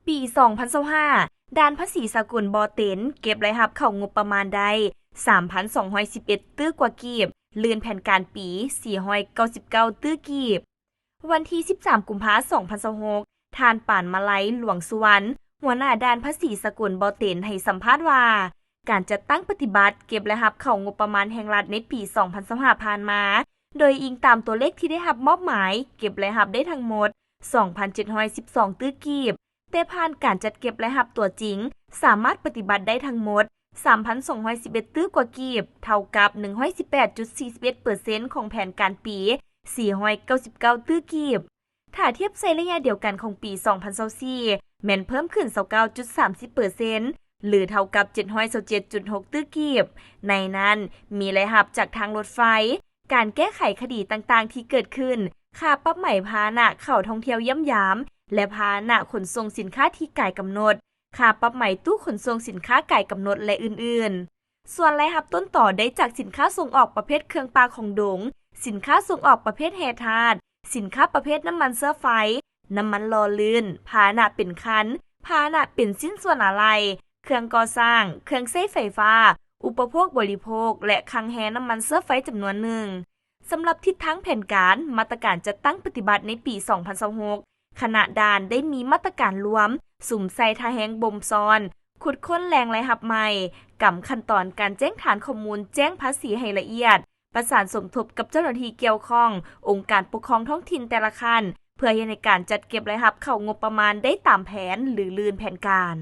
ປີສອງພັນຊາວຫ້າ ດ່ານພາສີສາກົນບໍ່ເຕັນ ເກັບລາຍຮັບເຂົ້າງົບປະມານໄດ້ ສາມພັນສອງຮ້ອຍສິບເອັດຕື້ກວ່າກີບ, ລື່ນແຜນການປີ ສີ່ຮ້ອຍເກົ້າສິບເກົ້າຕື້ກີບ. ວັນທີສິບສາມ ກຸມພາ ສອງພັນຊາວຫົກ ທ່ານ ປານມາໄລ ຫຼວງສຸວັນ ຫົວໜ້າດ່ານພາສີສາກົນບໍ່ເຕັນ ໃຫ້ສຳພາດວ່າ ການຈັດຕັ້ງປະຕິບັດເກັບລາຍຮັບເຂົ້າງົບປະມານແຫ່ງລັດໃນປີສອງພັນຊາວຫ້າຜ່ານມາ, ໂດຍອີງຕາມຕົວເລກທີ່ໄດ້ຮັບມອບໝາຍ ເກັບລາຍຮັບໄດ້ທັງໝົດ ສອງພັນເຈັດຮ້ອຍສິບສອງຕື້ກີບ, ແຕ່ຜ່ານການຈັດເກັບລາຍຮັບຕົວຈິງ ສາມາດປະຕິບັດໄດ້ທັງໝົດ ສາມພັນສອງຮ້ອຍສິບເອັດຕື້ກວ່າກີບ, ເທົ່າກັບ ໜຶ່ງຮ້ອຍສິບແປດຈຸດສີ່ສິບເອັດເປີເຊັນ ຂອງແຜນການປີ ສີ່ຮ້ອຍເກົ້າສິບເກົ້າຕື້ກີບ. ຖ້າທຽບໃສ່ໄລຍະດຽວກັນຂອງປີສອງພັນຊາວສີ່ ແມ່ນເພີ່ມຂຶ້ນ ຊາວເກົ້າຈຸດສາມສິບເປີເຊັນ ຫຼື ເທົ່າກັບ ເຈັດຮ້ອຍຊາວເຈັດຈຸດຫົກຕື້ກີບ. ໃນນັ້ນ ມີລາຍຮັບຈາກທາງລົດໄຟ, ການແກ້ໄຂຄະດີຕ່າງໆທີ່ເກີດຂຶ້ນ, ຄ່າປັບໃໝພາຫະນະເຂົ້າທ່ອງທ່ຽວຢ້ຽມຢາມ ແລະ ພາຫະນະຂົນສົ່ງສິນຄ້າທີ່ກາຍກຳນົດ, ຄ່າປັບໃໝຕູ້ຂົນສົ່ງສິນຄ້າກາຍກຳນົດ ແລະ ອື່ນໆ. ສ່ວນລາຍຮັບຕົ້ນຕໍໄດ້ຈາກສິນຄ້າສົ່ງອອກປະເພດເຄື່ອງປ່າຂອງດົງ, ສິນຄ້າສົ່ງອອກປະເພດແຮ່ທາດ, ສິນຄ້າປະເພດນ້ຳມັນເຊື້ອໄຟ, ນ້ຳມັນຫຼໍ່ລື່ນ, ພາຫະນະເປັນຄັນ, ພາຫະນະເປັນຊິ້ນສ່ວນອາໄຫຼ່, ເຄື່ອງກໍ່ສ້າງ, ເຄື່ອງໃຊ້ໄຟຟ້າ, ອຸປະໂພກບໍລິໂພກ ແລະ ຄັງແຮ່ນ້ຳມັນເຊື້ອໄຟຈຳນວນໜຶ່ງ. ສຳລັບທິດທາງແຜນການ, ມາດຕະການຈັດຕັ້ງປະຕິບັດໃນປີສອງພັນຊາວຫົກ ຄະນະດ່ານໄດ້ມີມາດຕະການລວມ, ສຸມໃສ່ທ່າແຮງບົ່ມຊ້ອນ, ຂຸດຄົ້ນແຫຼ່ງລາຍຮັບໃໝ່, ກຳຂັ້ນຕອນການແຈ້ງຖານຂໍ້ມູນແຈ້ງພາສີໃຫ້ລະອຽດ, ປະສານສົມທົບກັບເຈົ້າໜ້າທີ່ກ່ຽວຂ້ອງ, ອົງການປົກຄອງທ້ອງຖິ່ນແຕ່ລະຂັ້ນ ເພື່ອເຮັດໃຫ້ການຈັດເກັບລາຍຮັບເຂົ້າງົບປະມານໄດ້ຕາມແຜນ ຫຼື ລື່ນແຜນການ.